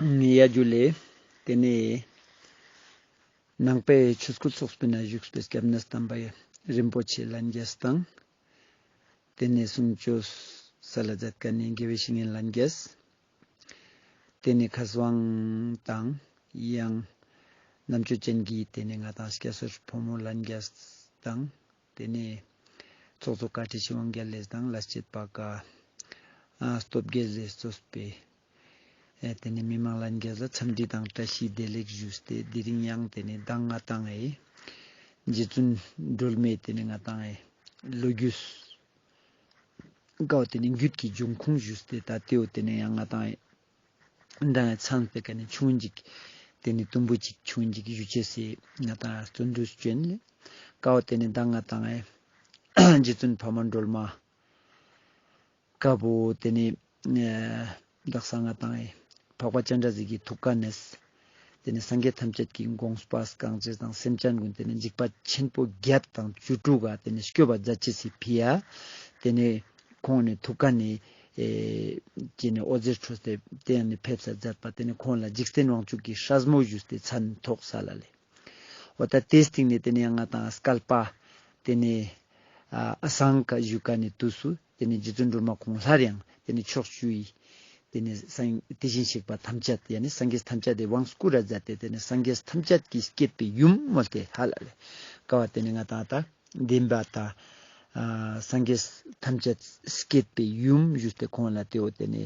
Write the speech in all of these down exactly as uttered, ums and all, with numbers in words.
ཡ་ཇུ་ལེ། ཏེ་ནེ་ནང་པའི་ཆོས་སྐུལ་ཚོགས་པའི་ནང་བཞུགས་པའི་སྐྱབས་གནས་དམ་པ་རིན་པོ་ཆེ་ལྷན་རྒྱས་དང་། ཏེ་ནེ་གསུང་ཆོས་སལ་ལ་མཛད་མཁན་ནི་དགེ་བའི་བཤེས་གཉེན་ལྷན་རྒྱས། ཏེ་ནེ་མཁས་དབང་དང་ཡང་རྣམ་དཔྱོད་ཅན་གྱི་ཏེ་ནེ་ང་དང་སྐྱ་སེར་ཕོ་མོ་ལྷན་རྒྱས་དང་། ཏེ་ནེ་ཚོགས་གཙོ་བཀའ་ཁྲི་ཆེ་དབང་རྒྱལ་ལེ་དང་ལས་བྱེད་པ་ཀ་ཨ་སྟོབས་རྒྱལ་ལེ་གཙོས་པའི་ཨེ་ཏེ་ནེ་མི་མང་ལྷན་རྒྱས་ལ་འཚམས་འདྲི་དང་བཀྲ་ཤིས་བདེ་ལེགས་ཞུས་ཏེ། དེ་རིང་ཡང་ཏེ་ནེ་མདང་ང་དང་ཨེ་རྗེ་བཙུན་སྒྲོལ་མའི་ཏེ་ནེ་ང་དང་ཨེ་ལོ་རྒྱུས་ཀའོ་ཏེ་ནེ་རྒྱུད་ཀྱི་འབྱུང་ཁུངས་ཞུས་ཏེ། ད་ཏེའོ་ཏེ་ནེ་ཡང་ང་དང་ཨེ་མདང་ཨེ་མཚམས་པའི་ཀ་ནེ་ཆུང་ཅིག་ཏེ་ནེ་དུམ་བུ་ཅིག་ཆུང་ཅིག་ཞུ་ཅེས་སི་ང་དང་བརྩོན་འགྲུས་བཅོ་ཡིན་ལེ། ཀའོ་ཏེ་ནེ་མདང་ང་དང་ཨེ་རྗེ་བཙུན་འཕགས་མ་སྒྲོལ་མ་ཀ་བོ་ཏེ་ནེ་ཨ་དག་ས་ང་དང་ཨེ་འཕགས་པ་སྤྱན་རས་གཟིགས་ཀྱི་ཐུགས་ཀ་ནེ་ཏེ་ནེ་སངས་རྒྱས་ཐམས་ཅད་ཀྱི་དགོངས་པ་བསྐང་ཅེས་དང་སེམས་ཅན་ཀུན་ཏེ་ནེ་འཇིགས་པ་ཆེན་པོ་བརྒྱད་དང་བཅུ་དྲུག་ག་ཏེ་ནེ་སྐྱོབ་པ་མཛད་ཅེས་སི་ཕི་ཡ་ཏེ་ནེ་ཁོང་ནི་ཐུགས་ཀ་ནེ་ཨེ་ཅི་ནེ་འོད་ཟེར་འཕྲོས་ཏེ་ཏེ་ནེ་ཕེབས་ས་མཛད་པ་ཏེ་ནེ་ཁོང་ལ་འཇིག་རྟེན་དབང་ཕྱུག་གི་སྲས་མོ་ཞུས་ཏེ་མཚན་ཐོགས་ས་ལ་ལེ། འོ་ད་ཏེའི་སྟིང་ནེ་ཏེ་ནེ་ཡང་ང་དང་བསྐལ་པ་ཏེ་ནེ་ཨ་ཨ་སང་ཀ་ཞུ་ཀ་ནེ་དུས་སུ་ཏེ་ནེ་རྗེ་བཙུན་སྒྲོལ་མ་ཁོང་སླར་ཡང་ཏེ་ནེ་ཕྱོགས་བཅུའི་ཏེ་ནེ་སངས་དེ་བཞིན་གཤེགས་པ་ཐམས་ཅད་ཡ་ནི་སངས་རྒྱས་ཐམས་ཅད་དེ་དབང་བསྐུར་ར་མཛད་དེ་ཏེ་ནེ་སངས་རྒྱས་ཐམས་ཅད་ཀྱི་སྐྱེད་པའི་ཡུམ་མོལ་ཏེ་ཧ་ལ་ལེ། ཀ་བོ་ཏེ་ནེ་ང་དང་ད་བདེན་པ་ད་ཨ་སངས་རྒྱས་ཐམས་ཅད་སྐྱེད་པའི་ཡུམ་ཞུས་ཏེ་ཁོང་ལ་ཏེའོ་ཏེ་ནེ་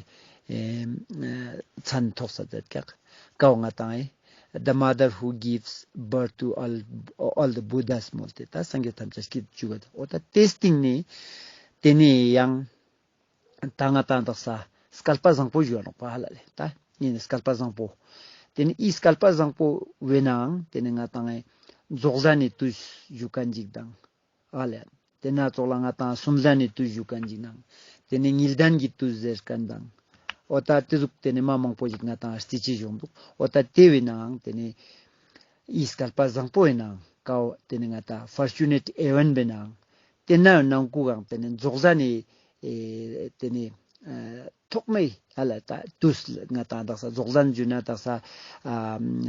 ཨེ་མཚན་ཐོགས་ས་མཛད་ཀྱག། ཀ་བོ་ང་དང་ཨེ་The mother who gives birth to all, all the Buddhas མོལ་ཏེ་ད་སངས་རྒྱས་ཐམས་ཅད་སྐྱེད་བཅུག་ག། འོ་ད་ཏེའི་སྟིང་ནེ་ཏེ་ནེ་ཡང་ད་ང་དང་དག་ས་བསྐལ་པ་བཟང་པོ་ཞུ་བ་ནོག་པ་ཧ་ལ་ལེ། ད་ངེ་ནི་བསྐལ་པ་བཟང་པོ་ཏེ་ནེ་ཨི་བསྐལ་པ་བཟང་པོ་བོའི་ནང་ཏེ་ནེ་ང་དང་ཨེ་རྫོགས་ལྡན་ནི་དུས་ཞུ་མཁན་ཅིག་དང་ཨ་ལེ། ཏེ་ན་ཙོགས་ལ་ང་དང་གསུམ་ལྡན་ནི་དུས་ཞུ་མཁན་ཅིག་དང་ཏེ་ནེ་གཉིས་ལྡན་གྱི་དུས་ཟེར་མཁན་དང་། འོ་ད་ཏེ་ཟུག་ཏེ་ནེ་མ་མང་པོ་ཞིག་ང་དང་རྩི་ཅེས་བྱུང་འདུག། འོ་ད་ཏེ་བོའི་ནང་ཏེ་ནེ་ཨི་བསྐལ་པ་བཟང་པོའི་ནང་ཀ་བོ་ཏེ་ནེ་ང་དང་Fortunate Heaven བོའི་ནང་ཏེ་ན་ནང་ཀུ་གང་ཏེ་ནེ་རྫོགས་ལྡན་ནི་ཨེ་ཏེ་ནེ་ཨ་ཐོག་མའི་ཧ་ལ་ད་དུས་ང་དང་དག་ས་རྫོགས་ལྡན་ཞུ་ན་དག་ས་ཨ་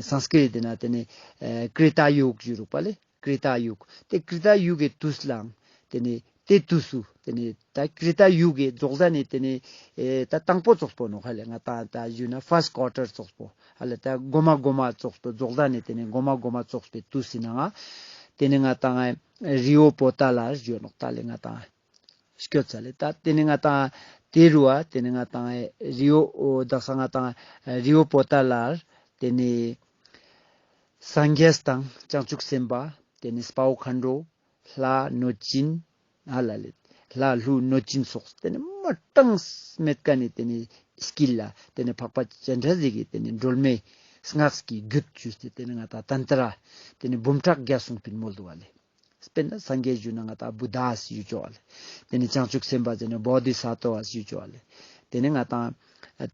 སཾསྐྲྀཏ་ཏེ་ན་ཏེ་ནེ་ཨེ་ཀྲེ་ཏཱ་ཡུག་ཞུ་རུག་པ་ལེ། ཀྲེ་ཏཱ་ཡུག། ཏེ་ཀྲེ་ཏཱ་ཡུག་གི་དུས་ལའང་ཏེ་ནེ་ཏེ་དུས་སུ་ཏེ་ནེ་ད་ཀྲེ་ཏཱ་ཡུག་གི་རྫོགས་ལྡན་ནི་ཏེ་ནེ་ཨེ་ད་དང་པོ་ཙོགས་པོ་ནོག་ཧ་ལེ། ང་དང་ད་ཞུ་ན་ཕརསྟ་ཀོར་ཊར་ཙོགས་པོ་ཧ་ལེ། ད་གོ་མ་གོ་མ་ཙོགས་པོ་རྫོགས་ལྡན་ནི་ཏེ་ནེ་གོ་མ་གོ་མ་ཙོགས་པོའི་དུས་སི་ནང་ང་ཏེ་ནེ་ང་དང་རི་བོ་པོ་ཏ་ལ་ཞུ་ནོག་ད་ལེ། ང་དང་སྐྱོད་ཚ་ལེ། ད་ཏེ་ནེ་ང་དང་ཏེ་རུ་བ་ཏེ་ནེ་ང་དང་རི་བོ་འོ་དག་ས་ང་དང་རི་བོ་པོ་ཏ་ལར་ཏེ་ནེ་སངས་རྒྱས་དང་བྱང་ཆུབ་སེམས་དཔའ་ཏེ་ནེ་དཔའ་བོ་མཁའ་འགྲོ་ལྷ་གནོད་སྦྱིན་ཧ་ལ་ལེ། ལྷ་ཀླུ་གནོད་སྦྱིན་སོགས་ཏེ་ནེ་མ་གྲངས་མེད་ཀ་ནེ་ཏེ་ནེ་དཀྱིལ་ལ་ཏེ་ནེ་འཕགས་པ་སྤྱན་རས་གཟིགས་ཀྱི་ཏེ་ནེ་སྒྲོལ་མའི་སྔགས་ཀྱི་རྒྱུད་ཞུས་ཏེ་ཏེ་ནེ་ང་དང་ཏན་ཏྲ་ཏེ་ནེ་འབུམ་ཕྲག་བརྒྱ་གསུངས་པིན་མོལ་འདུག་པ་ལེ། དཔེར་ན་སངས་རྒྱས་ཞུ་ན་ང་དང་བུདྡྷ་ཞུ་ཅོག་ལེ། ཏེ་ནེ་བྱང་ཆུབ་སེམས་དཔའ་ཞུ་ན་བོ་དྷི་ས་ཏྭ་ཞུ་ཅོག་ལེ། ཏེ་ནེ་ང་དང་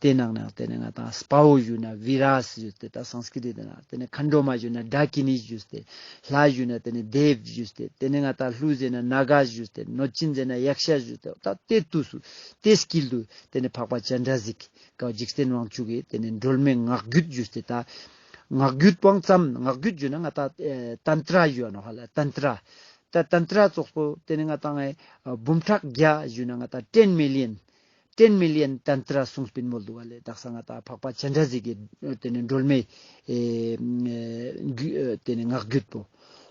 ཏེ་ནང་ནེ་ཏེ་ནེ་ང་དང་དཔའ་བོ་ཞུ་ན་བི་ར་ཞུས་ཏེ་ད་སཾསྐྲྀཏ་ཏེ་ན་ཏེ་ནེ་མཁའ་འགྲོ་མ་ཞུ་ན་ཌ་ཀི་ནི་ཞུས་ཏེ། ལྷ་ཞུ་ན་ཏེ་ནེ་དེབ་ཞུས་ཏེ། ཏེ་ནེ་ང་དང་ཀླུ་ཟེར་ན་ན་ག་ཞུས་ཏེ། གནོད་སྦྱིན་ཟེར་ན་ཡཀྵ་ཞུས་ཏེ། ད་ཏེ་དུས་སུ་ཏེ་དཀྱིལ་དུ་ཏེ་ནེ་འཕགས་པ་སྤྱན་རས་གཟིགས་ཀ་འཇིག་རྟེན་དབང་ཕྱུག་གི་ཏེ་ནེ་སྒྲོལ་མའི་ངག་རྒྱུད་ཞུས་ཏེ་ད་ངག་རྒྱུད་པོའང་ཙམ་ངག་རྒྱུད་ཞུ་ན་ང་དང་ཨེ་ཏན་ཏྲ་ཞུ་ནོག་ཧ་ལ། ཏན་ཏྲ། ད་ཏན་ཏྲ་ཙོགས་པོ་ཏེ་ནེ་ང་དང་ཨེ་འབུམ་ཕྲག་བརྒྱ་ཞུ་ན་ང་དང་ཊེན་མི་ལི་ཡན། ཊེན་མི་ལི་ཡན་ཏན་ཏྲ་གསུངས་པིན་མོལ་འདུག་པ་ལེ། དག་ས་ང་དང་འཕགས་པ་སྤྱན་རས་གཟིགས་ཀྱི་ཏེ་ནེ་སྒྲོལ་མའི་ཨེ་ཨེ་རྒྱུད་ཨེ་ཏེ་ནེ་ངག་རྒྱུད་པོ།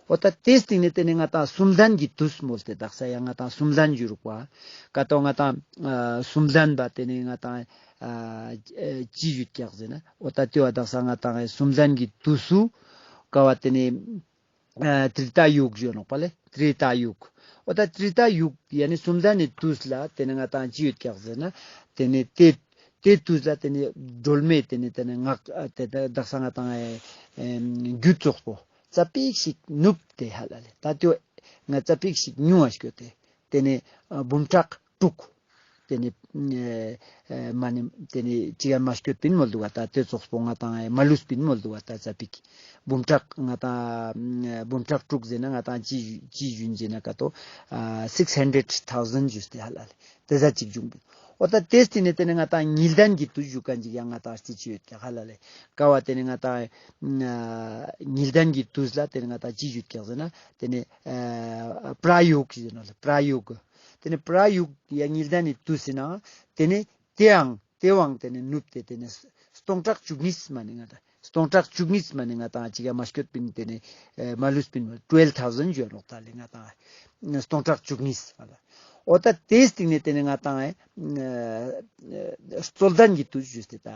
འོ་ད་ཏེའི་སྟིང་ནེ་ཏེ་ནེ་ང་དང་གསུམ་ལྡན་གྱི་དུས་མོལ་ཏེ་དག་ས་ཡང་ང་དང་གསུམ་ལྡན་ཞུ་རུག་པ། ཀ་ཏོ་ང་དང་ཨ་གསུམ་ལྡན་པ་ཏེ་ནེ་ང་དང་ཨ་ཨེ་ཅི་ཞུ་ཀྱག་ཟེར་ན་འོ་ད་ཏེ་བོ་དག་ས་ང་དང་ཨེ་གསུམ་ལྡན་གྱི་དུས་སུ་ཀ་བོ་ཏེ་ནེ་ཨ་ཏྲེ་ཏཱ་ཡུག་ཞུ་ནོག་པ་ལེ། ཏྲེ་ཏཱ་ཡུག། འོ་ད་ཏྲེ་ཏཱ་ཡུག་ཡ་ནི་གསུམ་ལྡན་ནི་དུས་ལ་ཏེ་ནེ་ང་དང་ཅི་ཡོད་ཀྱག་ཟེར་ན་ཏེ་ནེ་ཏེ་ཏེ་དུས་ལ་ཏེ་ནེ་སྒྲོལ་མའི་ཏེ་ནེ་ཏེ་ནེ་ངག་ཨ་ཏེ་ཏེ་དག་ས་ང་དང་ཨེ་ཨེ་རྒྱུད་ཙོགས་པོ་ཙ་པིག་ཞིག་ནུབ་སྟེ་ཧ་ལ་ལེ། ད་ཏེ་བོ་ང་ཙ་པིག་ཞིག་ཉུང་བ་སྐྱོད་དེ་ཏེ་ནེ་ཨ་འབུམ་ཕྲག་དྲུག། ཏེ་ནེ་ཨེ་ཨེ་མ་ནེ་ཏེ་ནེ་ཅི་ཡང་མ་སྐྱོད་པིན་མོལ་འདུག་པ། ད་ཏེ་ཙོགས་པོ་ང་དང་ཨེ་མ་ལུས་པིན་མོལ་འདུག་པ། ད་ཙ་པིག་འབུམ་ཕྲག་ང་དང་ཨེ་འབུམ་ཕྲག་དྲུག་ཟེར་ན་ང་དང་ཅི་ཅི་ཞུན་ཟེར་ན་ཀ་ཏོ་ཨ་six hundred thousand ཞུས་ཏེ་ཧ་ལ་ལེ། ཏེ་ཟ་ཅིག་བྱུང་པིན། འོ་ད་ཏེའི་སྟིང་ནེ་ཏེ་ནེ་ང་ཏང་ཉིལ་ལྡན་གྱི་དུས་ཞུ་ཁན་ཅིག་ཡང་ང་ཏང་ཅི་ཅི་ཡོད་ཀྱག་ཧ་ལ་ལེ། ཀ་བོ་ཏེ་ནེ་ང་ཏང་ཉིལ་ལྡན་གྱི་དུས་ལ་ཏེ་ནེ་ང་ཏང་ཅི་ཡོད་ཀྱག་ཟེར་ན་ཏེ་ནེ་པྲ་ཡོག་ཟེར་ནོག་ལེ། པྲ་ཡོག། ཏེ་ནེ་པྲ་ཡོག་ཡ་ཉིལ་ལྡན་གྱི་དུས་ཟེར་ན་ཏེ་ནེ་ཏེའང་ཏེ་བོའང་ཏེ་ནེ་ནུབ་སྟེ་ཏེ་ནེ་སྟོང་ཕྲག་བཅུ་གཉིས་མ་ནེ་ང་ཏང་སྟོང་ཕྲག་བཅུ་གཉིས་མ་ནེ་ང་ཏང་ཅིག་ཡ་མ་སྐྱོད་པིན་ཏེ་ནེ་ཨེ་མ་ལུས་པིན་ཊུ་ཝེལ་ཐའུ་ཟེན་ཞུ་ནོག་ད་ལེ་ང་ཏང་སྟོང་ཕྲག་བཅུ་གཉིས་ཧ་ལ། འོ་ད་ཏེའི་སྟིང་ནེ་ཏེ་ནེ་ང་ཏང་ཨེ་རྩོད་ལྡན་གྱི་དུས་ཞུས་ཏེ་ད།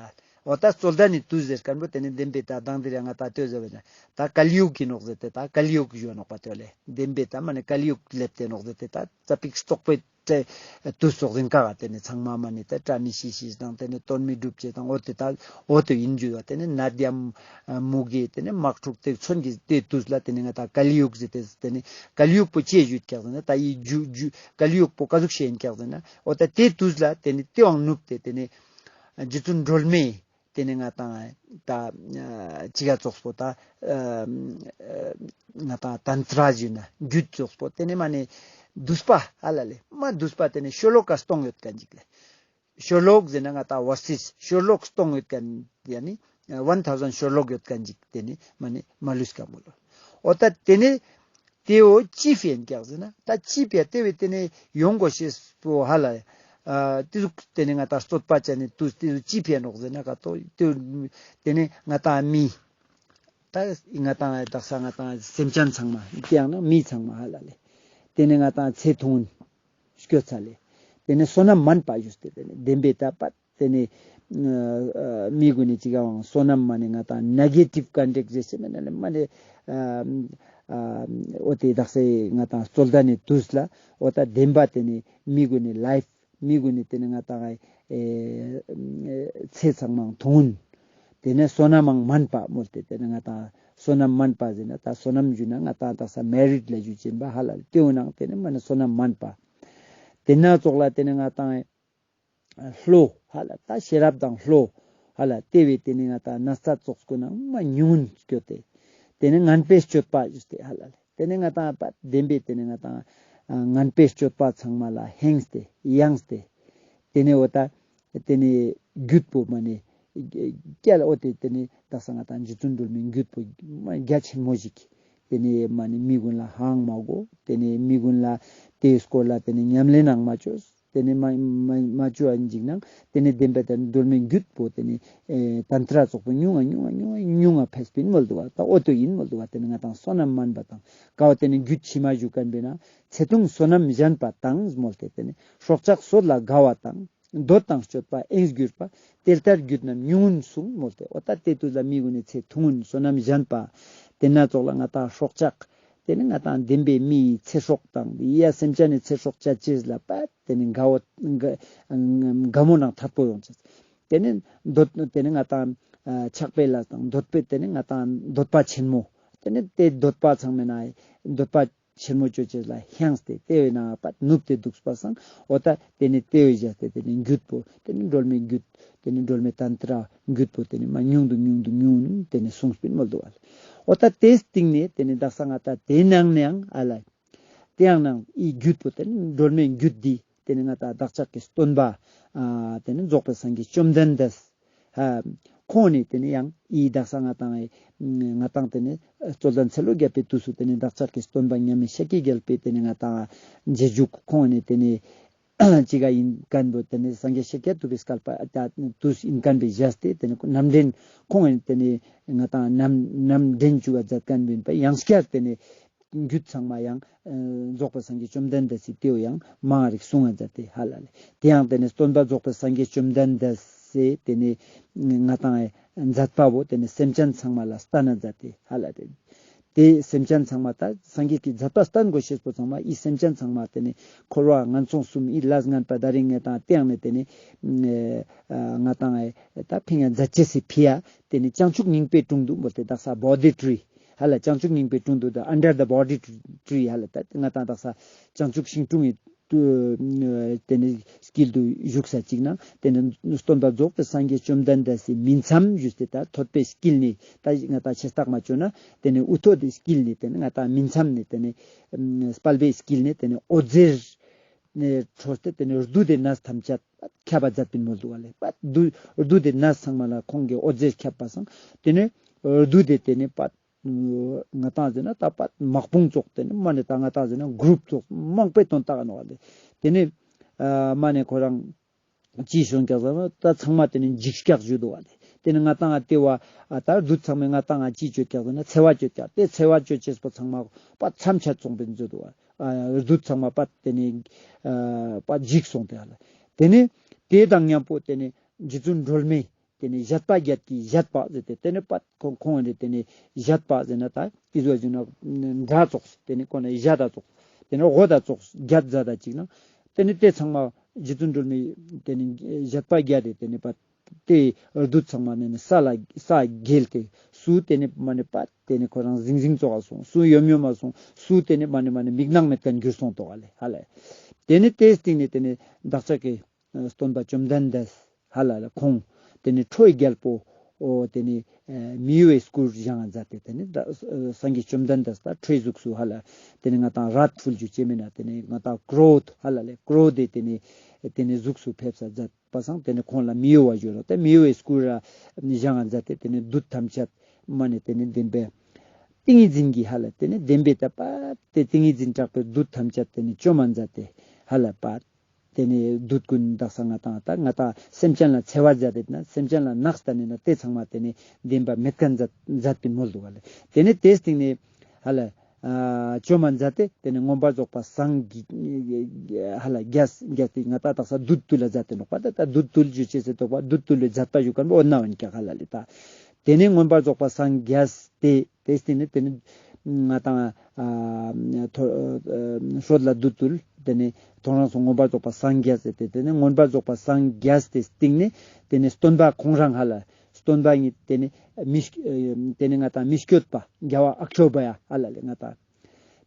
འོ་ད་རྩོད་ལྡན་གྱི་དུས་ཟེར་ཁན་བོ་ཏེ་ནེ་བདེན་པའི་ད་དང་དེ་རིང་ང་ཏང་ལྟོས་ཟེར་བ་ན་ད་ཀལ་ཡུག་གི་ནོག་ཟེར་ཏེ་ད་ཀལ་ཡུག་ཞུ་ནོག་པ་ཏེ་ལེ། བདེན་པའི་ད་མ་ནེ་ཀལ་ཡུག་ལེབས་ཏེ་ནོག་ཟེར་ཏེ་ད་ཙ་པིག་རྩོག་པོའི་ཏེ་དུས་སོགས་ཟིན་ཀ་ག་ཏེ་ནེ་ཚང་མ་མ་ནེ་ད་བཀྲ་མི་ཤིས་ཤིས་དང་ཏེ་ནེ་དོན་མི་འགྲུབ་ཅེས་དང་འོ་ཏེ་ད་འོ་ཏེ་ཨིན་ཞུ་བ། ཏེ་ནེ་ནད་ཡམས་མུ་གེ་ཏེ་ནེ་དམག་འཁྲུག་ཏེ་ཚོན་གྱི་ཏེ་དུས་ལ་ཏེ་ནེ་ང་ཏང་ཀལ་ཡུག་ཟེར་ཏེ་ཏེ་ནེ་ཀལ་ཡུག་པོ་ཅི་ཞུ་ཀྱག་ཟེར་ན་ད་ཡི་ཇུ་ཇུ་ཀལ་ཡུག་པོ་ཀ་ཟུག་ཤེས་ཨིན་ཀྱག་ཟེར་ན་འོ་ད་ཏེ་དུས་ལ་ཏེ་ནེ་ཏེའང་ནུབ་སྟེ་ཏེ་ནེ་རྗེ་བཙུན་སྒྲོལ་མའི་ཏེ་ནེ་ང་ཏང་ད་ཅི་ག་ཙོགས་པོ་ད་ང་ཏང་ཏན་ཏྲ་ཞུ་ན་རྒྱུད་ཙོགས་པོ་ཏེ་ནེ་མ་ནེ་བསྡུས་པ་ཧ་ལ་ལེ་མ་བསྡུས་པ་ཏེ་ནེ་ཤོ་ལོ་ཀ་སྟོང་ཡོད་ཁན་ཅིག་ལེ། ཤོ་ལོ་ཀ་ཟེར་ན་ང་ཏང་བར་སེས་ཤོ་ལོ་ཀ་སྟོང་ཡོད་ཁན་ཡ་ནི་ཝན་ཐའུ་ཟན་ཤོ་ལོ་ཀ་ཡོད་ཁན་ཅིག་ཏེ་ནེ་མ་ནེ་མ་ལུས་ཀ་མོལ་ལོ། འོ་ད་ཏེ་ནེ་ཏེ་བོ་ཅི་ཕི་ཨིན་ཀྱག་ཟེར་ན་ད་ཅི་ཕི་ཡ་ཏེ་བོ་ཏེ་ནེ་ཡོང་གོ་ཤེས་པོ་ཧ་ལ་ཨ་ཏེ་ཟུག་ཏེ་ནེ་ང་ཏང་རྩོད་པ་ཅན་ནི་དུས་ཏེ་ཟུག་ཅི་ཕི་ཡ་ནོག་ཟེར་ན་ཀ་ཏོ་ཏེ་ཏེ་ནེ་ང་ཏང་མི་ད་ང་ཏང་དག་ས་ང་ཏང་སེམས་ཅན་ཚང་མ་ཏེ་ཡང་ན་མི་ཚང་མ་ཧ་ལ་ལེ། ཏེ་ནེ་ང་ཏང་ཚེ་ཐུང་ངུན་སྐྱོད་ཚ་ལེ། ཏེ་ནེ་བསོད་ནམས་མན་པ་ཞུས་ཏེ་ཏེ་ནེ་བདེན་པའི་ད་པ་ཏེ་ནེ་ཨ་མི་གུན་ནི་ཅི་ག་བང་བསོད་ནམས་མ་ནེ་ང་ཏང་ནེ་གེ་ཊིབ་ཀོན་ཊེཀ་ཟེར་ཅེས་མ་ནེ་མ་ནེ་ཨ་ཨ་འོ་ཏེ་དག་ས་ང་ཏང་རྩོད་ལྡན་ནི་དུས་ལ་འོ་ད་བདེན་པ་ཏེ་ནེ་མི་གུན་ནི་ལའིཕ་མི་གུན་ནི་ཏེ་ནེ་ང་ཏང་ཨེ་ཚེ་ཚང་མའང་ཐུང་ངུན། ཏེ་ནེ་བསོད་ནམས་མང་མན་པ་མོལ་ཏེ་ཏེ་ནེ་ང་ཏང་བསོད་ནམས་མན་པ་ཟེར་ན་ད་བསོད་ནམས་ཞུ་ན་ང་ཏང་དག་ས་མེ་རིཊ་ལ་ཞུ་ཅེན་པ་ཧ་ལ་ལེ། ཏེ་བོ་ནང་ཏེ་ནེ་མ་ནེ་བསོད་ནམས་མན་པ། ཏེ་ན་ཙོགས་ལ་ཏེ་ནེ་ང་ཏང་བློ་ཧ་ལ་ད་ཤེས་རབ་དང་བློ་ཧ་ལ་ཏེ་བོའི་ཏེ་ནེ་ང་ཏང་ན་ཚ་ཙོགས་སྐུ་ན་མ་ཉུང་ངུན་སྐྱོད་དེ། ཏེ་ནེ་ངན་པའི་སྤྱོད་པ་ཞུས་ཏེ་ཧ་ལ་ལེ། ཏེ་ནེ་ང་ཏང་པ་བདེན་པའི་ཏེ་ནེ་ང་ཏང་ཨ་ངན་པའི་སྤྱོད་པ་ཚང་མ་ལ་ཧེངས་ཏེ་ཡངས་ཏེ། ཏེ་ནེ་འོ་ད་ཏེ་ནེ་རྒྱུད་པོ་མ་ནེ་རྒྱ་ལ་འོ་ཏེ་ཏེ་ནེ་དག་ས་ང་ཏང་རྗེ་བཙུན་སྒྲོལ་མའི་རྒྱུད་པོ་མ་རྒྱ་ཆེན་མོ་ཞིག་ཏེ་ནེ་མ་ནེ་མི་གུན་ལ་ཧང་མ་གོ། ཏེ་ནེ་མི་གུན་ལ་ཏེའི་སྐོར་ལ་ཏེ་ནེ་ཉམས་ལེན་ནང་མ་ཅོས། ཏེ་ནེ་མ་མ་མ་ཅོ་ཨ་འཇིག་ནང་ཏེ་ནེ་བདེན་པའི་ད་སྒྲོལ་མའི་རྒྱུད་པོ་ཏེ་ནེ་ཨེ་ཏན་ཏྲ་ཙོགས་པོ་ཉུང་ང་ཉུང་ང་ཉུང་ང་ཉུང་ང་ཕེས་པིན་མོལ་དུག་པ། ད་འོ་ཏོ་ཨིན་མོལ་དུག་པ། ཏེ་ནེ་ང་ཏང་བསོད་ནམས་མན་པ་དང་ཀ་བོ་ཏེ་ནེ་རྒྱུད་ཕྱི་མ་ཞུ་ཁན་བོ་ན་ཚེ་ཐུང་བསོད་ནམས་གཞན་པ་དང་མོལ་ཏེ་ཏེ་ནེ་སྲོག་ཆགས་སོགས་ལ་དགའ་བ་དང་། འདོད་དང་སྤྱོད་པ་ཨེངས་གྱུར་པ། དེ་ལྟར་རྒྱུད་རྣམས་ཉུང་ངུན་གསུངས་མོལ་ཏེ། འོ་ད་ཏེ་དུས་ལ་མི་གུན་ནི་ཚེ་ཐུང་ངུན་བསོད་ནམས་གཞན་པ། ཏེ་ན་ཙོགས་ལ་ང་ཏང་སྲོག་ཆགས། ཏེ་ནེ་ང་ཏང་བདེན་པའི་མིའི་ཚེ་སྲོག་དང་ཡ་སེམས་ཅན་ནི་ཚེ་སྲོག་ཅད་ཅེས་ལ་པ་ཏེ་ནེ་དགའ་བོ་དགའ་དགའ་མོ་ནང་ཐད་པོ་ཡོང་ཅེས། ཏེ་ནེ་འདོད་ཏེ་ནེ་ང་ཏང་ཨ་ཆགས་པའི་ལས་དང་འདོད་པའི་ཏེ་ནེ་ང་ཏང་འདོད་པ་ཆེན་མོ། ཏེ་ནེ་ཏེ་འདོད་པ་ཚང་མའི་ནང་འདོད་པ་ཆེན་མོ་ཅོ་ཅེས་ལ་ཧེངས་ཏེ་ཏེ་བོའི་ནང་པ་ནུབ་སྟེ་དུག་པ་སང་འོ་ད་ཏེ་ནེ་ཏེ་བོའི་བཞག་སྟེ་ཏེ་ནེ་རྒྱུད་པོ་ཏེ་ནེ་སྒྲོལ་མའི་རྒྱུད་ཏེ་ནེ་སྒྲོལ་མའི་ཏན་ཏྲ་རྒྱུད་པོ་ཏེ་ནེ་མ་ཉུང་དུ་ཉུང་དུ་ཉུང་ངུན་ཏེ་ནེ་གསུངས་པིན་མོལ་དུག་པ། འོ་ད་ཏེའི་སྟིང་ནེ་ཏེ་ནེ་དག་ས་ང་ཏང་ཏེའི་ནང་ནའང་ཨ་ལ་ཏེའང་ནང་ཨི་རྒྱུད་པོ་ཏེ་ནེ་སྒྲོལ་མའི་རྒྱུད་འདི་ཏེ་ནེ་ང་ཏང་བདག་ཅག་གི་སྟོན་པ་ཨ་ཏེ་ནེ་རྫོགས་པའི་སངས་རྒྱས་བཅོམ་ལྡན་འདས། ཧ། ཁོང་ནི་ཏེ་ནེ་ཡང་ཨི་དག་ས་ང་ཏང་ཨེ་ང་ཏང་ཏེ་ནེ་རྩོད་ལྡན་ཚེ་ལོ་བརྒྱ་པའི་དུས་སུ་ཏེ་ནེ་བདག་ཅག་གི་སྟོན་པ་མཉམ་མེད་ཤཱཀྱའི་རྒྱལ་པོའི་ཏེ་ནེ་ང་ཏང་རྗེས་འཇུག་ཁོང་ནི་ཏེ་ནེ་ཅི་ག་ཨིན་ཁན་བོ་ཏེ་ནེ་སངས་རྒྱས་ཤཱཀྱ་ཐུབ་པའི་བསྐལ་པ་ད་དུས་ཨིན་ཁན་བོ་བཞག་སྟེ་ཏེ་ནེ་རྣམ་འདྲེན་ཁོང་ནི་ཏེ་ནེ་ང་ཏང་རྣམ་རྣམ་འདྲེན་ཅུག་ག་མཛད་ཁན་བོ་ཨིན་པ་ཡང་སྐྱར་ཏེ་ནེ་རྒྱུད་ཚང་མ་ཡང་ཨ་རྫོགས་པའི་སངས་རྒྱས་བཅོམ་ལྡན་འདས་སི་ཏེའོ་ཡང་མང་རིག་གསུང་ང་མཛད་དེ་ཧ་ལ་ལེ། ཏེ་ཡང་ཏེ་ནེ་སྟོན་པ་རྫོགས་པའི་སངས་རྒྱས་བཅོམ་ལྡན་འདས་སི་ཏེ་ནེ་ང་ཏང་ཨེ་མཛད་པ་བོ་ཏེ་ནེ་སེམས་ཅན་ཚང་མ་ལ་སྟན་ན་མཛད་དེ་ཧ་ལ་ལེ། ཏེ་སེམས་ཅན་ཚང་མ་ད་སངས་རྒྱས་ཀྱི་མཛད་པ་སྟན་གོ་ཤེས་པོ་ཚང་མ་ཨི་སེམས་ཅན་ཚང་མ་ཏེ་ནེ་འཁོར་བ་ངན་སོང་གསུམ་ཨི་ལས་ངན་པ་ད་རིང་ང་ཏང་ཏེ་ཡང་ནེ་ཏེ་ནེ་ཨ་ང་ཏང་ཨེ་ད་ཕིང་ང་མཛད་ཅེས་སི་ཕི་ཡ་ཏེ་ནེ་བྱང་ཆུབ་སྙིང་པོའི་དྲུང་དུ་མོལ་ཏེ་དག་ས་བོ་དྷི་ཊི་རི། ཧ་ལ་བྱང་ཆུབ་སྙིང་པོའི་དྲུང་དུ་ད་under the Bodhi tree ཧ་ལ་ད་ང་ཏང་དག་ས་བྱང་ཆུབ་ཤིང་དྲུང་ངི་ཏེ་ནེ་དཀྱིལ་དུ་བཞུགས་ས་ཅིག་ན་ཏེ་ནེ་སྟོན་པ་རྫོགས་པའི་སངས་རྒྱས་བཅོམ་ལྡན་འདས་སི་མིང་མཚམས་ཞུས་ཏེ་ད་ཐོད་པའི་དཀྱིལ་ནེ་ད་ང་ཏང་ཆེ་རྟགས་མ་ཅོ་ན་ཏེ་ནེ་དབུ་ཐོད་དི་དཀྱིལ་ནེ་ཏེ་ནེ་ང་ཏང་མིང་མཚམས་ནེ་ཏེ་ནེ་དཔལ་བེའི་དཀྱིལ་ནེ་ཏེ་ནེ་འོད་ཟེར་ ནེ་ཁྲོས་ཏེ་ཏེ་ནེ་བདུད་དེ་ནས་ཐམས་ཅད་ཁྱབ་པ་མཛད་པིན་མོལ་དུག་ག་ལེ། བདུད་བདུད་དེ་ནས་ཚང་མ་ལ་ཁོང་གི་འོད་ཟེར་ཁྱབ་པ་སང་ཏེ་ནེ་བདུད་དེ་ཏེ་ནེ་པ་ང་ཏང་ཟེར་ན་ད་པ་དམག་དཔུང་ཙོགས་ཏེ་ནེ་མ་ནེ་ད་ང་ཏང་ཟེར་ན་གུ་རུབ་ཙོགས་མང་པོའི་དོན་དག་ནོག་ག་ལེ། ཏེ་ནེ་ཨ་མ་ནེ་ཁོ་རང་ཅི་སོང་ཀྱག་ཟེར་ན་ད་ཚང་མ་ཏེ་ནེ་འཇིགས་སྐྱག་ཞུ་དུག་ག་ལེ། ཏེ་ནེ་ང་ཏང་ང་ཏེ་བ་ཨ་ད་བདུད་ཚང་མས་ང་ཏང་ང་ཅི་ཅོ་ཀྱག་ཟེར་ན་འཚེ་བ་ཅོ་ཀྱག། ཏེ་འཚེ་བ་ཅོ་ཅེས་པོ་ཚང་མ་པ་མཚམས་ཆད་སོང་པིན་ཞུ་དུག་ག། ཨ་བདུད་ཚང་མ་པ་ཏེ་ནེ་ཨ་པ་འཇིགས་སོང་ཏེ་ཧ་ལ། ཏེ་ནེ་ཏེ་དང་མཉམ་པོ་ཏེ་ནེ་རྗེ་བཙུན་སྒྲོལ་མས་ཏེ་ནེ་བཞད་པ་བརྒྱད་ཀྱི་བཞད་པ་ཟེར་ཏེ་ཏེ་ནེ་པ་ཁོང་ཁོང་ནེ་ཏེ་ནེ་བཞད་པ་ཟེར་ན་ད་ཨི་ཟོ་ཟེར་ན་འདྲ་ཙོགས་ཏེ་ནེ་ཁོང་ནེ་བཞད་ད་ཙོགས་ཏེ་ནེ་འོ་ད་ཙོགས་བརྒྱད་མཛད་ད་ཅིག་ན་ཏེ་ནེ་ཏེ་ཚང་མ་རྗེ་བཙུན་སྒྲོལ་མས་ཏེ་ནེ་བཞད་པ་བརྒྱད་དེ་ཏེ་ནེ་པ་ཏེ་བདུད་ཚང་མ་ནེ་ནི་ས་ལ་ས་འགྱེལ་ཏེ་སུ་ཏེ་ནེ་མ་ནེ་པ་ཏེ་ནེ་ཁོ་རང་ཟིང་ཟིང་ཙོགས་སོང་། སུ་ཡོམ་ཡོམ་མ་སོང་། སུ་ཏེ་ནེ་མ་ནེ་མ་ནེ་མིག་ནང་མེད་ཁན་གྱུར་སོང་ཏོག་ག་ལེ་ཧ་ལ། ཏེ་ནེ་ཏེའི་སྟིང་ནེ་ཏེ་ནེ་བདག་ཅག་གི་སྟོན་པ་བཅོམ་ལྡན་འདས་ཧ་ལ་ལ་ཁོང་ཏེ་ནེ་ཁྲོའི་རྒྱལ་པོ་འོ་ཏེ་ནེ་མི་གཡོ་བའི་སྐུར་བཞེངས་མཛད་དེ་ཏེ་ནེ་སངས་རྒྱས་བཅོམ་ལྡན་འདས་ད་ཁྲོའི་གཟུགས་སུ་ཧ་ལ་ཏེ་ནེ་ང་ཏང་རཱད་ཕུལ་ཞུ་ཅེས་མེད་ན་ཏེ་ནེ་ང་ཏང་ཀྲོ་དྷ་ཧ་ལ་ལེ་ཀྲོ་དྷའི་ཏེ་ནེ་ཏེ་ནེ་གཟུགས་སུ་ཕེབས་ས་མཛད་པ་སང་ཏེ་ནེ་ཁོང་ལ་མི་གཡོ་བ་ཞུ་རོ། ཏེ་མི་གཡོ་བའི་སྐུར་ར་བཞེངས་མཛད་དེ་ཏེ་ནེ་བདུད་ཐམས་ཅད་མ་ནེ་ཏེ་ནེ་བདེན་པའི་ཏིང་ངེ་འཛིན་གྱི་ཧ་ལ་ཏེ་ནེ་བདེན་པའི་ད་པ་ཏེ་ཏིང་ངེ་འཛིན་དྲག་པོའི་བདུད་ཐམས་ཅད་ཏེ་ནེ་བཅོམ་མཛད་དེ་ཧ་ལ་པ་ཏེ་ནེ་བདུད་ཀུན་དག་ས་ང་ཏང་ད་ང་ཏང་སེམས་ཅན་ལ་འཚེ་བ་མཛད་དེ་ན་སེམས་ཅན་ལ་ནགས་ལྟ་ནེ་ན་ཏེ་ཚང་མ་ཏེ་ནེ་བདེན་པ་མེད་ཁན་མཛད་མཛད་པིན་མོལ་དུག་ག་ལེ། ཏེ་ནེ་ཏེའི་སྟིང་ནེ་ཧ་ལ་ཨ་བཅོམ་མཛད་དེ་ཏེ་ནེ་མངོན་པར་རྫོགས་པ་སངས་རྒྱས་ཧ་ལ་རྒྱས་རྒྱས་ཏེ་ང་ཏང་དག་ས་བདུད་བཏུལ་ལ་མཛད་དེ་ནོག་པ། ད་ད་བདུད་བཏུལ་ཞུ་ཅེས་སི་དོགས་པ་བདུད་བཏུལ་ལ་མཛད་པ་ཞུ་ཁན་པོ་འོ་ན་འོན་ཀྱག་ཧ་ལ་ལེ། ད་ཏེ་ནེ་མངོན་པར་རྫོགས་པ་སངས་རྒྱས་ཏེ་ཏེའི་སྟིང་ནེ་ཏེ་ནེ་ང་ཏང་ཨ་ཐོ་ཨ་སྲོད་ལ་བདུད་བཏུལ། ཏེ་ནེ་ཐོ་རངས་སུ་མངོན་པར་རྫོགས་པ་སངས་རྒྱས་ཟེར་ཏེ་ཏེ་ནེ་མངོན་པར་རྫོགས་པ་སངས་རྒྱས་ཏེ་སྟིང་ནེ་ཏེ་ནེ་སྟོན་པ་ཁོང་རང་ཧ་ལ་སྟོན་པ་ཉིད་ཏེ་ནེ་མི་ཨ་ཏེ་ནེ་ང་ཏང་མི་བསྐྱོད་པ་རྒྱལ་བ་ཨ་ཁྱོ་བྷ་ཡ་ཧ་ལ་ལེ་ང་ཏང་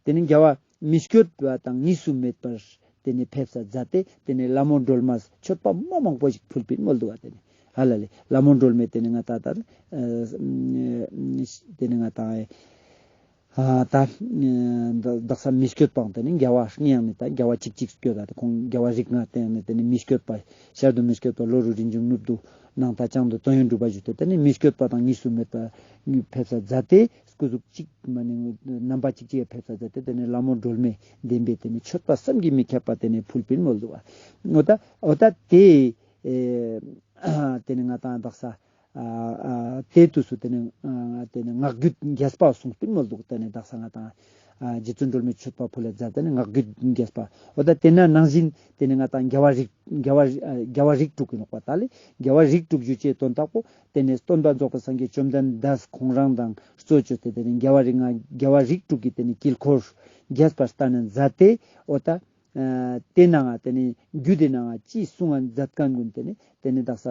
ཏེ་ནེ་རྒྱལ་བ་མི་བསྐྱོད་པ་དང་གཉིས་སུ་མེད་པར་ཏེ་ནེ་ཕེབས་ས་མཛད་དེ་ཏེ་ནེ་ལྷ་མོ་སྒྲོལ་མས་མཆོད་པ་མ་མང་པོ་ཞིག་ཕུལ་པིན་མོལ་དུག་ག། ཏེ་ནེ་ཧ་ལ་ལེ་ལྷ་མོ་སྒྲོལ་མས་ཏེ་ནེ་ང་ཏང་ད་ཨ་ཏེ་ནེ་ང་ཏང་ཨ་ད་ཨ་དག་ས་མི་བསྐྱོད་པའང་ཏེ་ནེ་རྒྱལ་བ་ཡང་ནི་ད་རྒྱལ་བ་གཅིག་གཅིག་བསྐྱོད་ད་ཁོང་རྒྱལ་བ་རིགས་ལྔ་ཏེ་ནེ་ཏེ་ནེ་མི་བསྐྱོད་པ་ཤར་དུ་མི་བསྐྱོད་པ་ལྷོ་རུ་རིན་ཆེན་ནུབ་ཏུ་ནང་མཐའ་བྱང་དུ་དོན་ཡོད་གྲུབ་པ་ཞུས་ཏེ་ཏེ་ནེ་མི་བསྐྱོད་པ་དང་གཉིས་སུ་མེད་པ་ཕེབས་ས་མཛད་དེ་སྐུ་གཟུགས་གཅིག་མ་ནེ་རྣམ་པ་གཅིག་གཅིག་ཕེབས་ས་མཛད་དེ་ཏེ་ནེ་ལྷ་མོ་སྒྲོལ་མས་བདེན་པའི་ཏེ་ནེ་མཆོད་པ་བསམ་གྱིས་མི་ཁྱབ་པ་ཏེ་ནེ་ཕུལ་པིན་མོལ་དུག་ག། འོ་ད་འོ་ད་ཏེ་ཨེ་ཏེ་ནེ་ང་ཏང་དག་ས་ཨ་ཨ་ཏེ་དུས་སུ་ཏེ་ནེ་ཨ་ཏེ་ནེ་ངག་རྒྱུད་རྒྱས་པ་གསུངས་པིན་མོལ་དུག། ཏེ་ནེ་དག་ས་ང་ཏང་ཨ་རྗེ་བཙུན་སྒྲོལ་མས་མཆོད་པ་ཕུལ་ལ་མཛད་ཏེ་ནེ་ངག་རྒྱུད་རྒྱས་པ། འོ་ད་ཏེ་ན་ནང་བཞིན་ཏེ་ནེ་ང་ཏང་རྒྱལ་བ་རིགས་རྒྱལ་བ་ཨ་རྒྱལ་བ་རིགས་དྲུག་གི་ནོག་པ། ད་ལེ་རྒྱལ་བ་རིགས་དྲུག་ཞུ་ཅེས་དོན་དག་པོ་ཏེ་ནེ་སྟོན་པ་རྫོགས་པ་སངས་རྒྱས་བཅོམ་ལྡན་འདས་ཁོང་རང་དང་གཙོ་བཅོས་ཏེ་ཏེ་ནེ་རྒྱལ་བ་རིགས་ལྔ་རྒྱལ་བ་རིགས་དྲུག་གི་ཏེ་ནེ་དཀྱིལ་འཁོར་རྒྱས་པར་བསྟན་ན་མཛད་དེ་འོ་ད་ཨ་ཏེ་ནང་ང་ཏེ་ནེ་རྒྱུད་དེ་ནང་ང་ཅི་གསུང་ང་མཛད་ཁན་ཀུན་ཏེ་ནེ་ཏེ་ནེ་དག་ས་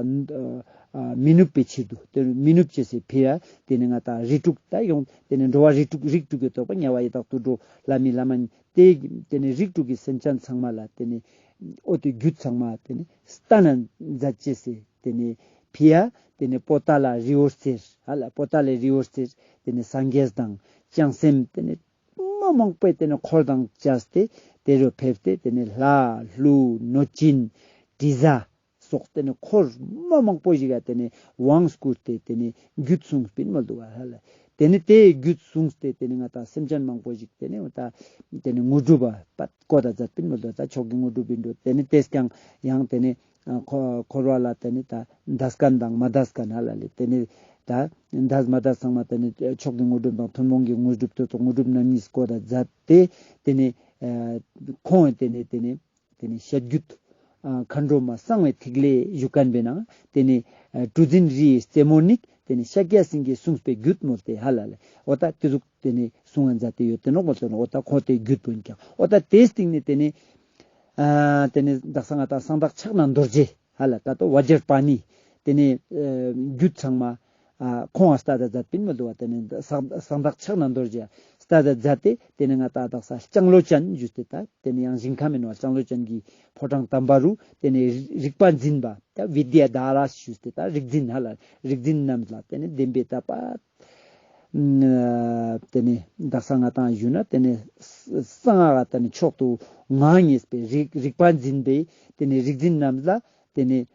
ཨ་མི་ནུབ་པའི་ཕྱིར་དུ་ཏེ་མི་ནུབ་ཅེས་སི་ཕི་ཡ་ཏེ་ནེ་ང་ཏང་རིགས་དྲུག་ད་ཡོང་ཏེ་ནེ་འགྲོ་བ་རིགས་དྲུག་རིགས་དྲུག་གི་རྟོགས་པ་དམྱལ་བ་ཡི་དྭགས་དུད་འགྲོ་ལྷ་མི་ལྷ་མ་ཡིན་ཏེ་ཏེ་ནེ་རིགས་དྲུག་གི་སེམས་ཅན་ཚང་མ་ལ་ཏེ་ནེ་འོ་ཏེ་རྒྱུད་ཚང་མ་ཏེ་ནེ་བསྟན་ན་མཛད་ཅེས་སི་ཏེ་ནེ་ཕི་ཡ་ཏེ་ནེ་པོ་ཏ་ལ་རི་བོ་རྩེར་ཧ་ལ་པོ་ཏ་ལ་རི་བོ་རྩེར་ཏེ་ནེ་སངས་རྒྱས་དང་བྱང་སེམས་ཏེ་ནེ་མ་མང་པོའི་ཏེ་ནེ་འཁོར་དང་བཅས་ཏེ་ཏེ་རུ་ཕེབས་ཏེ་ཏེ་ནེ་ལྷ་ཀླུ་གནོད་སྦྱིན་དྲི་ཟ་སོགས་ཏེ་ནེ་འཁོར་མ་མང་པོ་ཞིག་ག་ཏེ་ནེ་དབང་བསྐུར་ཏེ་ཏེ་ནེ་རྒྱུད་གསུངས་པིན་མོལ་དུག་ག་ཧ་ལ། ཏེ་ནེ་ཏེ་རྒྱུད་གསུངས་ཏེ་ཏེ་ནེ་ང་ཏང་སེམས་ཅན་མང་པོ་ཞིག་ཏེ་ནེ་འོ་ད་ཏེ་ནེ་དངོས་གྲུབ་པ་བཀོད་ད་མཛད་པིན་མོལ་དུག་ག། ད་མཆོག་གི་དངོས་གྲུབ་ཡིན་འགྲོ། ཏེ་ནེ་ཏེས་ཀྱང་ཡང་ཏེ་ནེ་ཨ་འཁོ་འཁོར་བ་ལ་ཏེ་ནེ་ད་འདས་ཁན་དང་མ་འདས་ཁན་ཧ་ལ་ལེ། ཏེ་ནེ་ད་འདས་མ་འདས་ཚང་མ་ཏེ་ནེ་མཆོག་གི་དངོས་གྲུབ་དང་ཐུན་མོང་གི་དངོས་གྲུབ་ཏེ་ཙོགས་དངོས་གྲུབ་རྣམ་གཉིས་བཀོད་ད་མཛད་དེ་ཏེ་ནེ་ཨ་ཁོང་ཏེ་ནེ་ཏེ་ནེ་ཏེ་ནེ་བཤད་རྒྱུད་ཨ་མཁའ་འགྲོ་མ་གསང་བའི་ཐིག་ལེ་ཞུ་ཁན་པའི་ནང་ཏེ་ནེ་ཨ་གྲུ་འཛིན་རིའི་རྩེ་མོ་ནི་ཏེ་ནེ་ཤཱཀྱ་སེང་གེས་གསུངས་པའི་རྒྱུད་མོལ་ཏེ་ཧ་ལ་ལེ། འོ་ད་ཏེ་ཟུག་ཏེ་ནེ་གསུང་ང་མཛད་དེ་ཡོད་དེ་ནོག་མོལ་ཏེ་ནོག། འོ་ད་ཁོ་ཏེ་རྒྱུད་པོ་ཡིན་ཀྱང་འོ་ད་ཏེའི་སྟིང་ནེ་ཏེ་ནེ་ཨ་ཏེ་ནེ་དག་ས་ང་ཏང་གསང་བདག་ཕྱག་ན་རྡོ་རྗེ་ཧ་ལ་ད་ཏོ་བཛྲ་པཱ་ཎི་ཏེ་ནེ་ཨ་རྒྱུད་ཚང་མ་ཨ་ཁོང་ང་ལྟ་ད་མཛད་པིན་མོལ་དུག་ག། ཏེ་ནེ་གསང་གསང་བདག་ཕྱག་ན་རྡོ་རྗེ་ལྟ་ད་མཛད་དེ་ཏེ་ནེ་ང་ཏང་དག་ས་ལྕང་ལོ་ཅན་ཞུས་ཏེ་ད་ཏེ་ནེ་ཡང་ཞིང་ཁམས་མེན་བ་ལྕང་ལོ་ཅན་གྱི་ཕོ་བྲང་དམ་པ་རུ་ཏེ་ནེ་རིག་པ་འཛིན་པ་ད་བི་དྱ་དྷ་ར་ཞུས་ཏེ་ད་རིག་འཛིན་ཧ་ལ་རིག་འཛིན་རྣམས་ལ་ཏེ་ནེ་བདེན་པའི་ད་པ་ ཨ་ཏེ་ནེ་དག་ས་ང་ཏང་ཞུ་ན་ཏེ་ནེ་གསང་སྔགས་ཏེ་ནེ་མཆོག་ཏུ་ངང་ངེས་པའི་རིག་རིག་པ་འཛིན་པའི་ཏེ་ནེ་རིག་འཛིན་རྣམས་ལ་ཏེ་ནེ་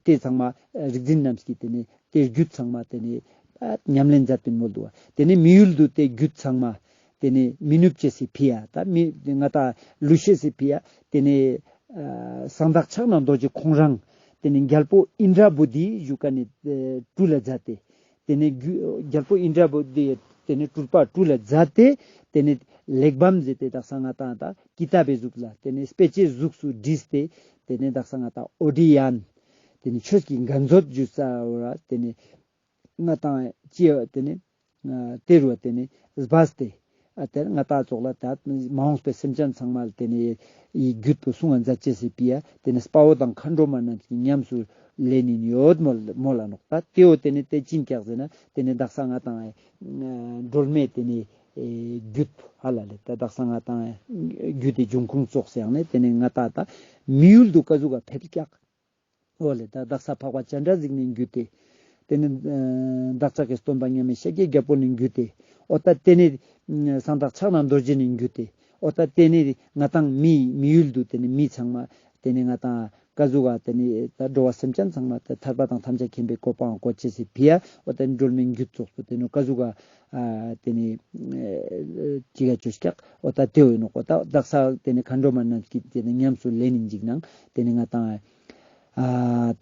ཏེ་ཚང་མ་རིག་འཛིན་རྣམས་ཀྱི་ཏེ་ནེ་ཏེ་རྒྱུད་ཚང་མ་ཏེ་ནེ་ཨ་ཉམས་ལེན་མཛད་པིན་མོལ་དུག་པ། ཏེ་ནེ་མི་ཡུལ་དུ་ཏེ་རྒྱུད་ཚང་མ་ཏེ་ནེ་མི་ནུབ་ཅེས་སི་ཕི་ཡ་ད་མི་ང་ཏང་ལུས་ཤེས་སི་ཕི་ཡ་ཏེ་ནེ་ཨ་གསང་བདག་ཕྱག་ན་རྡོ་རྗེ་ཁོང་རང་ཏེ་ནེ་རྒྱལ་པོ་ཨིནྡྲ་བྷུ་ཏི་ཞུ་ཀ་ནེ་ཨ་སྤྲུལ་ལ་མཛད་དེ། ཏེ་ནེ་རྒྱུ་རྒྱལ་པོ་ཨིནྡྲ་བྷུ་ཏི་ཏེ་ནེ་སྤྲུལ་པ་སྤྲུལ་ལ་མཛད་དེ། ཏེ་ནེ་གླེགས་བམ་ཟེར་ཏེ་དག་ས་ང་ཏང་ད་ཀི་ཏབ་པའི་གཟུགས་ལ་ཏེ་ནེ་དཔེ་ཆའི་གཟུགས་སུ་བྲིས་ཏེ་ཏེ་ནེ་དག་ས་ང་ཏང་ཨོ་ཌི་ཡན་ཏེ་ནེ་ཆོས་ཀྱི་མགུར་མཛོད་ཞུ་ས་བོ་ར་ཏེ་ནེ་ང་ཏང་ཅི་ཡ་ཏེ་ནེ་ཨ་ཏེ་རུ་བ་ཏེ་ནེ་སྦས་ཏེ་ཨ་ཏེ་ང་ཏང་ཙོགས་ལ་ད་མ་འོངས་པའི་སེམས་ཅན་ཚང་མ་ལ་ཏེ་ནེ་ཡི་རྒྱུད་པོ་གསུང་ང་མཛད་ཅེས་སི་ཕི་ཡ་ཏེ་ནེ་དཔའ་བོ་དང་མཁའ་འགྲོ་མ་རྣམས་ཀྱི་ཉམས་སུ་ལེན་ནིན་ཡོད་མོལ་མོལ་ལ་ནོག། ད་ཏེ་བོ་ཏེ་ནེ་ཏེ་ཅི་ཨིན་ཀྱག་ཟེར་ན་ཏེ་ནེ་དག་ས་ང་ཏང་ཨ་སྒྲོལ་མའི་ཏེ་ནེ་ཨེ་རྒྱུད་ཧ་ལ་ལེ་ད་དག་ས་ང་ཏང་ཨེ་རྒྱུད་དེ་འབྱུང་ཁུངས་ཙོགས་སེ་ཡང་ནེ་ཏེ་ནེ་ང་ཏང་ད་མི་ཡུལ་དུ་ཀ་ཟུག་ག་ཕེབས་ཀྱག། འོ་ལེ་ད་དག་ས་འཕགས་པ་སྤྱན་རས་གཟིགས་ནེ་བརྒྱུད་དེ། ཏེ་ནེ་ཨ་བདག་ཅག་གི་སྟོན་པ་མཉམ་མེད་ཤཱཀྱའི་རྒྱལ་པོ་ནེ་བརྒྱུད་དེ། འོ་ད་ཏེ་ནེ་ཨ་གསང་བདག་ཕྱག་ན་རྡོ་རྗེ་ནེ་བརྒྱུད་དེ། འོ་ད་ཏེ་ནེ་ང་ཏང་མི་མི་ཡུལ་དུ་ཏེ་ནེ་མི་ཚང་མ་ཏེ་ནེ་ང་ཏང་ཀ་ཟུག་ག་ཏེ་ནེ་ད་འགྲོ་བ་སེམས་ཅན་ཚང་མ་ད་ཐར་པ་དང་ཐམས་ཅད་མཁྱེན་པའི་གོ་འཕང་བཀོད་ཅེས་སི་ཕི་ཡ་འོ་ད་སྒྲོལ་མའི་རྒྱུད་ཙོགས་སུ་ཏེ་ནེ་ཀ་ཟུག་ག་ཨ་ཏེ་ནེ་ཨ་ཅི་ག་ཅོས་ཀྱག། འོ་ད་ཏེ་བོ་ཨིན་ནོག། འོ་ད་དག་ས་ཏེ་ནེ་མཁའ་འགྲོ་མ་རྣམས་ཀྱི་ཏེ་ནེ་ཉམས་སུ་ལེན་ནིན་ཅིག་ནང་ཏེ་ནེ་ང་ཏང་ཨ་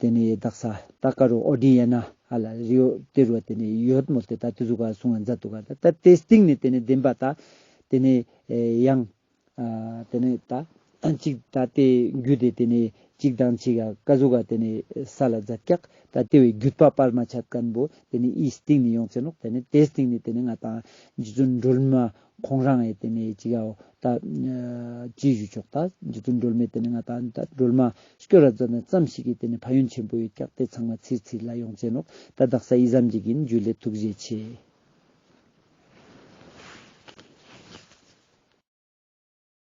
ཏེ་ནེ་དག་ས་ད་ཀ་རུ་ཨོ་ཌི་ཡན་ན་ཧ་ལ་རི་ཡོ་ཏེ་རུ་བ་ཏེ་ནེ་ཡོད་མོལ་ཏེ་ད་ཏེ་ཟུག་ག་གསུང་ང་མཛད་དུག་ག། ད་ད་ཏེ་སྟིང་ནེ་ཏེ་ནེ་བདེན་པ་ད་ཏེ་ནེ་ཨེ་ཡང་ཨ་ཏེ་ནེ་ད་ཅིག་ད་ཏེ་རྒྱུད་དེ་ཏེ་ནེ་ཅིག་དང་ཅིག་ག་ཀ་ཟུག་ག་ཏེ་ནེ་ས་ལ་མཛད་ཀྱག། ད་ཏེ་བོའི་རྒྱུད་པ་བར་མ་ཆད་ཁན་བོ་ཏེ་ནེ་འི་སྟིང་ནེ་ཡོང་ཅེ་ནོག། ཏེ་ནེ་ཏེ་སྟིང་ནེ་ཏེ་ནེ་ང་ཏང་རྗེ་བཙུན་སྒྲོལ་མ་ཁོང་རང་ཨེ་ཏེ་ནེ་ཅིག་ག་འོ་ད་ཅི་ཞུ་ཆོག། ད་རྗེ་བཙུན་སྒྲོལ་མའི་ཏེ་ནེ་ང་ཏང་ད་སྒྲོལ་མ་སྐྱོར་ར་མཛད་ན་ཙམ་ཞིག་གི་ཏེ་ནེ་ཕན་ཡོན་ཆེན་པོ་ཡོད་ཀྱག། ཏེ་ཚང་མ་ཚིར་ཚིར་ལ་ཡོང་ཅེ་ནོག། ད་དག་ས་འི་ཙམ་ཞིག་ཨིན། ཇུ་ལེ། ཐུགས་རྗེ་ཆེ།